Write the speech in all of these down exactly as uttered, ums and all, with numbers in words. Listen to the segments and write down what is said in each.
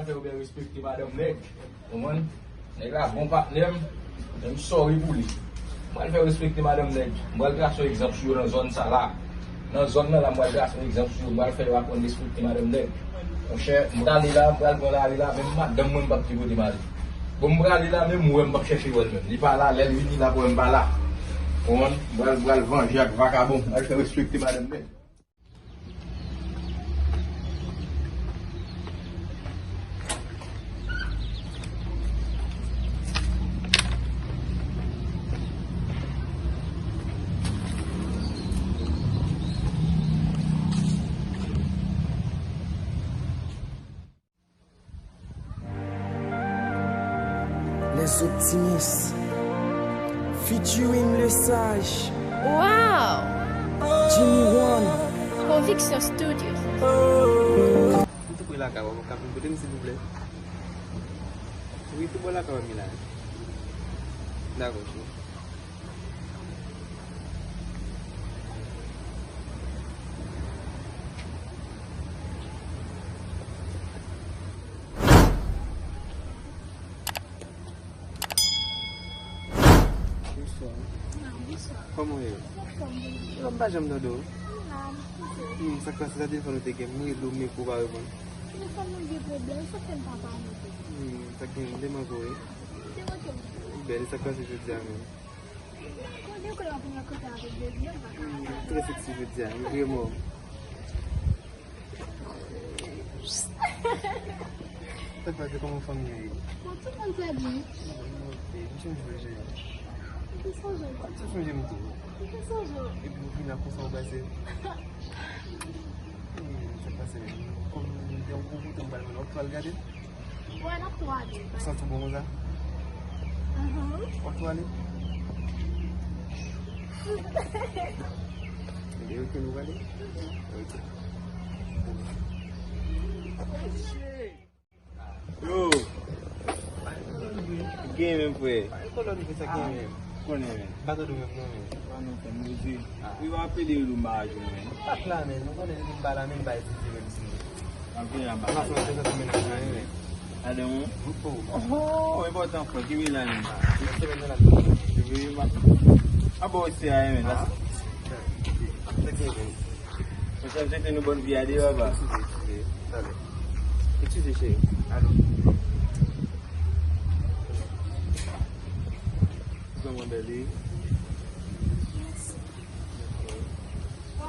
Ou byen respekte madanm nèg. Konprann? Nèg la bon patnè m, men m sorry pou li. M pral fè respekte madanm nèg. M pral trase yon egzanp sou yo nan zòn sa la. Nan zòn nan la, m pral trase yon egzanp sou yo. M pral fè yo aprann respekte madanm nèg. Monchè, m prale la, m pral pran lari la, menm madanm mwen m p ap gen kote m ale. Bon, m prale la, menm wè m p ap chèche wè l menm. Li pa la, lè l vini la, pou wè m pa la. Konprann? M pral, m pral vanje ak vakabon. M pral fè respekte madanm nèg. Les Optimistes, featuring Le Sage. Wow! Jimmy One. Conviction Studio. Mwen tou pre lakay ou, ou ka vin kote m, silvouplè? Wi, tou bò lakay ou, Milan. Dakò, cheri. Bonswa. Ah, bonswa. Kòman w ye? Anfòm, wi. Yo, m pa janm tande w. M la, m koute. Hmm, sa k pase? Sa telefòn ou te gen? M rele w, men ou pa reponn. Telefòn mwen gen pwoblèm, sa fè m pa pale. Hmm, sa k gen, m te manke w, wi. Ou te manke m? Bèl, sa k pase jodi a menm? Konnen ke w ap rankontre avèk bebe, m pa ka. Hmm, trè seksi jodi a, m vrèman. Sa k pase, kòman fanmi an ye? Bon, tout moun trè byen. Ok, m sonje w, cheri. M te sonje w. M te sonje m tou. M te sonje w. Epi w vin la konsa w pase. Hmm, sa k pase menm? Kòm m te yon gwo kote m pral mande w, w ap pral gade? Wè, n ap tou ale. Ou santi w bon konsa? Ahan. W ap tou ale? Ebyen, ok, nou prale? Ok. Yo! Gen menm, frè. Sa gen menm? Konnen, men. M pa tande w menm, non, men. Pa non, frè m, rete. Wi, w ap pede w, m pa jwenn, men. M pa t la, men. Nou konnen depi m pa la, men m pa etidye, menm si. Ap vini anba. Anba fè yon sèten mennaj la, wi. Gade mwen. Oh, enpòtan, frè. Ki vin la, menm? Yon semèn nan la. Wi, ma. A bon, isi a, men. Ah. Sa gen, men. Mwen, sa m swete nou bòn vi a deyò, papa. Eskize, eskize. Talè. Eskize, cheri. Alo. Kòman w ye? Mèsi. Dakò. Pa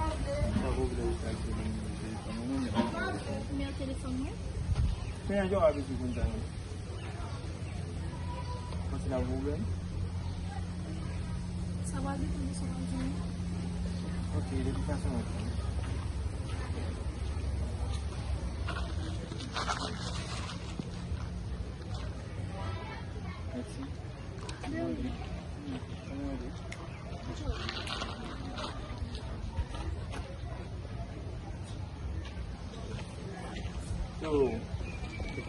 pwoblèm. Sa pwoblèm sa ki vin nan telefòn mwen, mwen pa gen telefòn. Nimewo telefòn mwen? Men jan w ap ekri konn sa menm. Panse la pwoblèm? Sa pral depann de sa w ap di m nan. Ok, de tout fason, ok. Mèsi. De rien. Kòman w ye? Yo,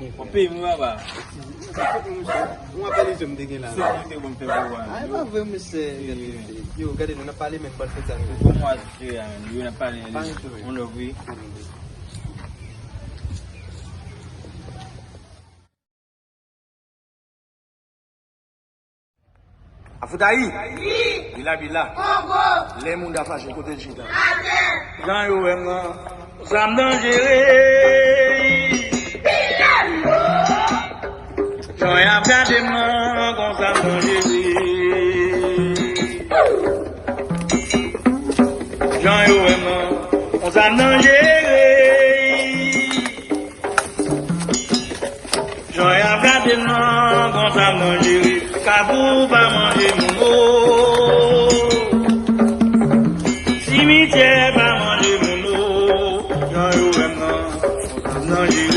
w ap peye mwen, papa. Mwen apèl li, m te gen la. Se ou te bon fè pou mwen. Ah, e pa vre, mesye. Yo, gade, nou n ap pale, men, bòn fèt sa, men. Bon mwa, yo, n ap pale. Pa gen pwoblèm. On love, wi. Afoutayi! Bila bila! Lè moun ta fache, kote l chita? Jan yo wè m nan, zam danjere. Jan y ap gade m nan, gon zam danjere. Jan yo wè m nan, gon zam danjere. Jan y ap gade m nan, gon zam danjere. Kafou pa manje moun, o. Simityè pa manje moun, o. Jan yo wè m nan, gon zam danjere.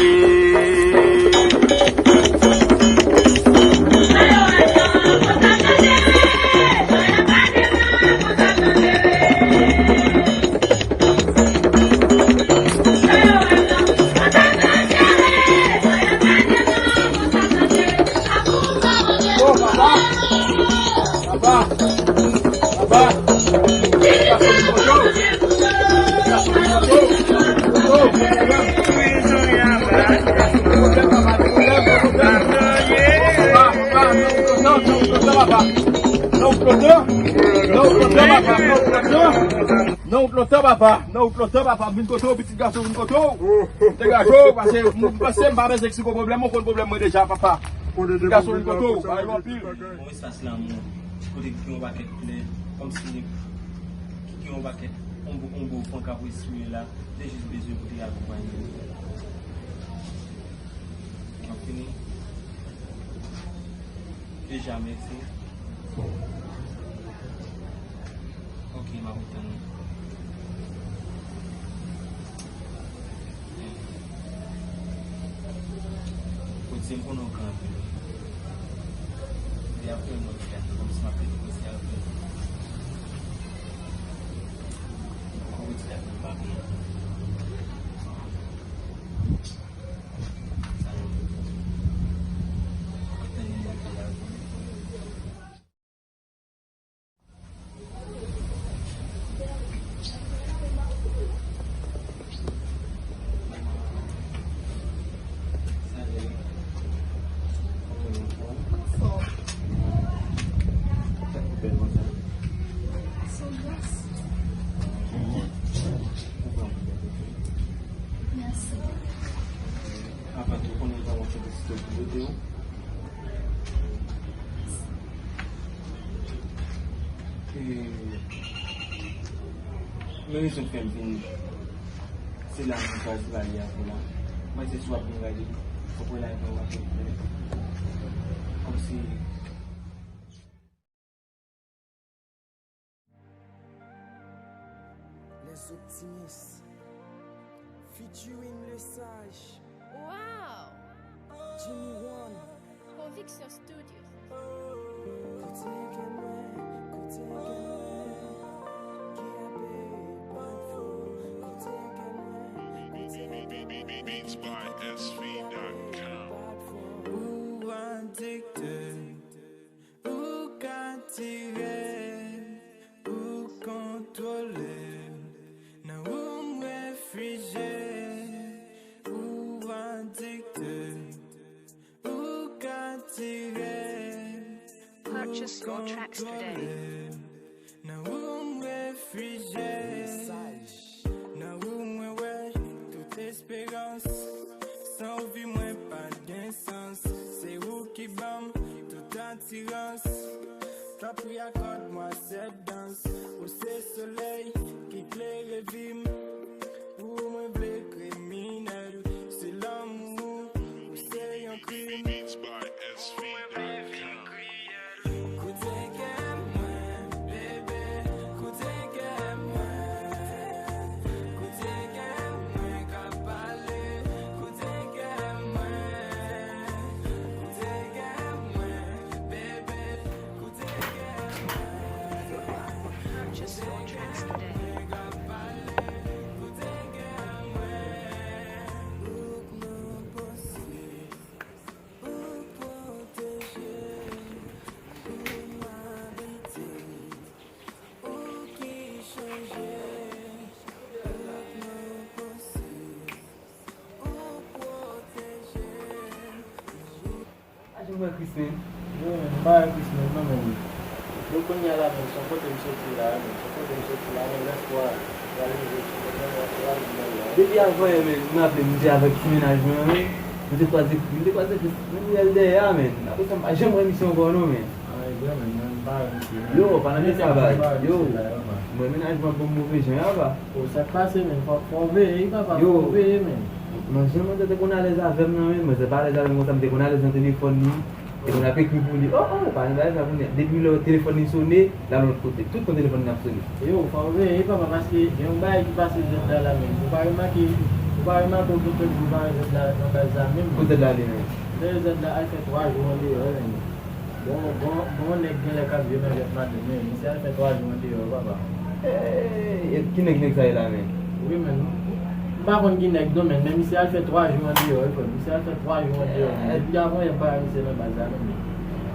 Lontan, papa, nan wout lontan, papa, m vin kote w, pitit gason, vin kote w. Degaje w, pase m panse m pa bezwen eksplike w pwoblèm, ou konn pwoblèm mwen deja, papa. Pitit gason, vin kote w, bagay yo anpil. Bon, espas lanmou, kote ki gen yon pakèt flè, kòmsi ki gen yon pakèt onbo, onbo, fon k ap respire la, li jis bezwen pou te akonpaye. Mwen fini. Deja, mèsi. Ok, m ap tann ou. Ou di m konnen w gen anpil. Li ap fè mwen gade kòmsi m ap rete prese avè w. Ou di dat mwen pa byen. Avan tou, konnen m ta wè yon ti pèsonaj ki ede w. E, men rezon k fè m vin, se la m chwazi pale avè w la. Mwen se sou ap vin gade, w ap wè la gen yon afè ki fè. Kòmsi Les Optimistes, featuring Le Sage. Wow! Jimmy One. Conviction Studios. Kote kè mwen, kote kè mwen, ki ape bat fò. Kote kè mwen, kote kè mwen, Beats by S V dot com. Ou adikte. Ou ka tire, ou kontwole, nan ou m refijye, ou adikte, ou ka tire, ou kontwole. Nan ou m refijye. Nan ou mwen wè tout esperans. San ou vi mwen pa t gen sans. Se ou ki ban m tout atirans. Tanpri akòd mwen sèt dans. Ou se solèy ki klere vi m. Pou ou mwen vle kriminèl. Se lanmou ou, ou se yon krim. Koute kè mwen, bebe, koute kè mwen. Koute kè mwen k ap pale, koute kè mwen. Koute kè mwen, bebe, koute kè mwen. Purchase your tracks today. Koute kè mwen, koute kè mwen. Ou k nan panse. Ou pwoteje, ou m abite, ou ki chanje, ou nan panse, ou pwoteje. A, jan mwen Chris, men. Yo, men, m pa wè Chris, men, non, men. Yo, kounye a la, men, se yon kote m soti la, men, se yon kote m soti la, men, lè swa, pral rive sou mwen, men, lè swa, men, lè. Depi avan yè, men, m raple m te avèk ti mennaj mwen an, men. M te kwaze, m te kwaze Chris, men, li al dèyè a, men. Apre sa, m pa janm wè misye ankò, non, men. A, e vre, men, mwen, m pa wè misye, men. Yo, pa nan de sa, baz. Yo, mwen, mennaj mwen ban m move jan, a, pa. O, sa k pase, men? Fò, fò w veye, wi, papa, fò w veye, men. Yo, manzè, manzè te konn alèz avè m, nan, men. Manzè pa alèz avè m konsa, m te konn alèz nan telefòn li. Te konn ap ekri pou li. Oh, oh, pa nan bagay sa kounye a. Depi lè telefòn li sone, l al yon lòt kote. Tout kon telefòn li ap sone. Yo, fò w veye, wi, papa, paske gen yon bagay ki pase jodi a la, men. Ou pa remake, ou pa remake w gen kèk jou w pa wè jodi a nan baz la menm. Kote l ale, men? Lè jodi a al fè twa jou andeyò, men. Bon, bon, bon, nèg genlè k ap jwe nan jwèt madanm, men misye al fè twa jou andeyò, papa. Ey, ki nèg, nèg sa ye la, men? Wi, men, m pa konn ki nèg non, men, men misye al fè twa jou andeyò, wi, frè. Misye al fè twa jou andeyò, men. Depi avan yè m pa wè misye nan baz la, non, men.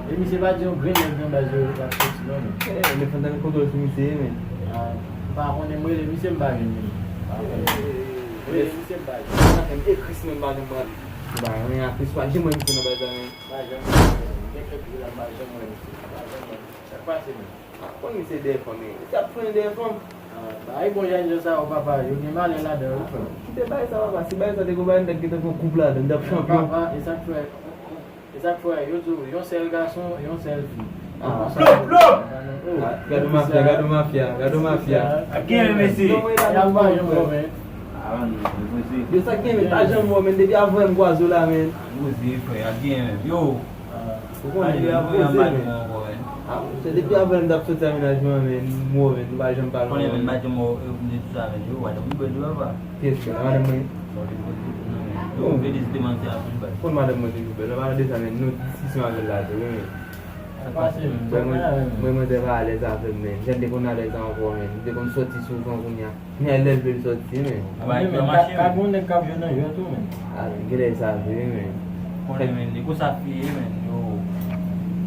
E misye pa di yon grenn nèg nan baz yo k ap soti, non, men. Ey, men fò n ta gen kontwòl sou misye, men. A, m pa konnen, m rele misye, m pa jwenn li, men. M pa konnen. M rele misye, m pa jwenn. E Chris menm pa janm rele. M pa renmen a Chris, pa janm wè misye nan baz la, men. Pa janm wè, men. Gen kèk jou la, m pa janm wè misye. M pa janm wè misye. Sa k pase, men? A, konn misye dèyè fanm, men. Misye ap frennen dèyè fanm. A, Bay bon jan jan sa yo papa, yo gen malè ladan yo frè. Kite bay sa papa, si bay sa te gon bay nèg ki te fè koup ladan, n t ap chanpyon. Papa, e sa k fè, e sa k fè, yo di w, yon sèl gason, yon sèl fi. Ah. Plop, plop! Ah, gade mafya, gade mafya, gade mafya. Ap gen men mesye. Y ap bay yon bon men. Ah, non, non, non, non. Yo sa k gen men, pa janm wè men, depi avè m kwaze w la men. Poze frè, ap gen men. Yo. Ou konnen men, poze men. Ah, se depi avè m t ap soti a mennaj mwen men, m wè men, nou pa janm pale. Konnen men, madanm mwen, yo konnen tout sa men, yo, madanm mwen bèl wi papa. Kiyès ki madanm mwen? Yo, felisite manti anpil baz. Konn madanm mwen toujou bèl, an palan de sa men, nou diskisyon avè l la tou wi men. Sa pase men. Mwen, mwen, mwen, mwen te pa alèz avè m men, jan m te konn alèz ankò men, m te konn soti souvan kounye a. Men lè l vle l sòti men. Aba, men, men, ka, ka gen yon nèg k ap jwe nan jwèt ou men. Ah, men genlè sa vre men. Konnen men, e konsa fi ye men, yo.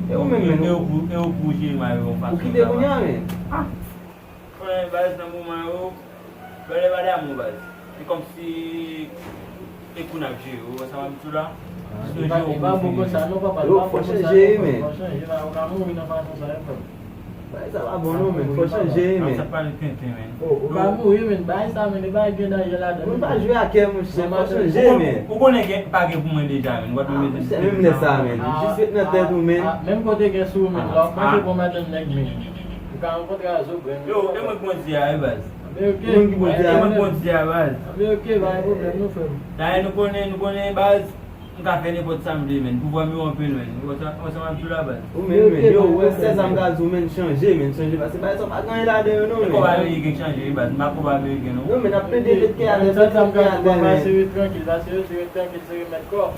E ou menm men, e ou pou, e ou pou jere mayo yon fason. Ou kite kounye a men. Ah. Konnen baz nan moman yo, lè pa damou baz. Se kòmsi e kou n ap jere, ou wè sa m ap di w la? Ah, e pa, e pa bon konsa non papa, e pa bon konsa non, fò chanje la, ou ka mouri nan fason sa wi frè m. Bagay sa pa bon non men, fò chanje wi men. Sa pale tenten men. Ou ka mouri men, bagay sa men, e pa gen danje ladan. Moun pa jwe ak kè monchè, fò chanje men. Ou konnen gen, pa gen pou mwen deja men. Ou pa menm lè sa men. Jis ret nan tèt ou men. Menm kote gen sou ou men, la w ap mache pran madanm nèg men. Ou ka rankontre a zo grenn. Yo, e mwen k bondye a wi baz. Anben oke. Mwen ki bondye a. E mwen k bondye a baz. Anben oke, pa gen pwoblèm non frè m. Dayè nou konnen, nou konnen baz. M ka fè nenpòt sa m vle men. Pouvwa m yo anpil men. Ou wè sa, ou wè sa m ap di w la baz. Ou menm men, yo, ou wè sèl sa m ka di w men, chanje men, chanje, paske bagay sa pa gen anyen ladan yo non men. E kòb ameriken k chanje wi baz, m pa kòb ameriken non. Non men, n ap plede met kè atè, met kè atè men. Pase yo trankil, pase yo trankil, se remèt kò.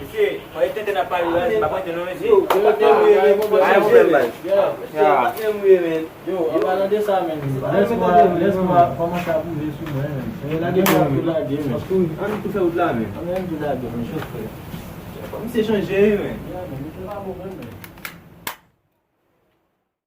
Mesye, mwen e tenten n ap pale baz, m pa prete non mesye. Yo, yo pa gen mouye men, konprann chanje men. Yo, pa gen mouye men. Yo, an palan de sa menm, lespwa, lespwa kòmanse ap rive sou mwen menm. Yo lage tou lage men. Paske ann tou fè wout la men. Ann tou lage men, chofè. Misye chanje wi men. Ya men, misye pa bon menm men.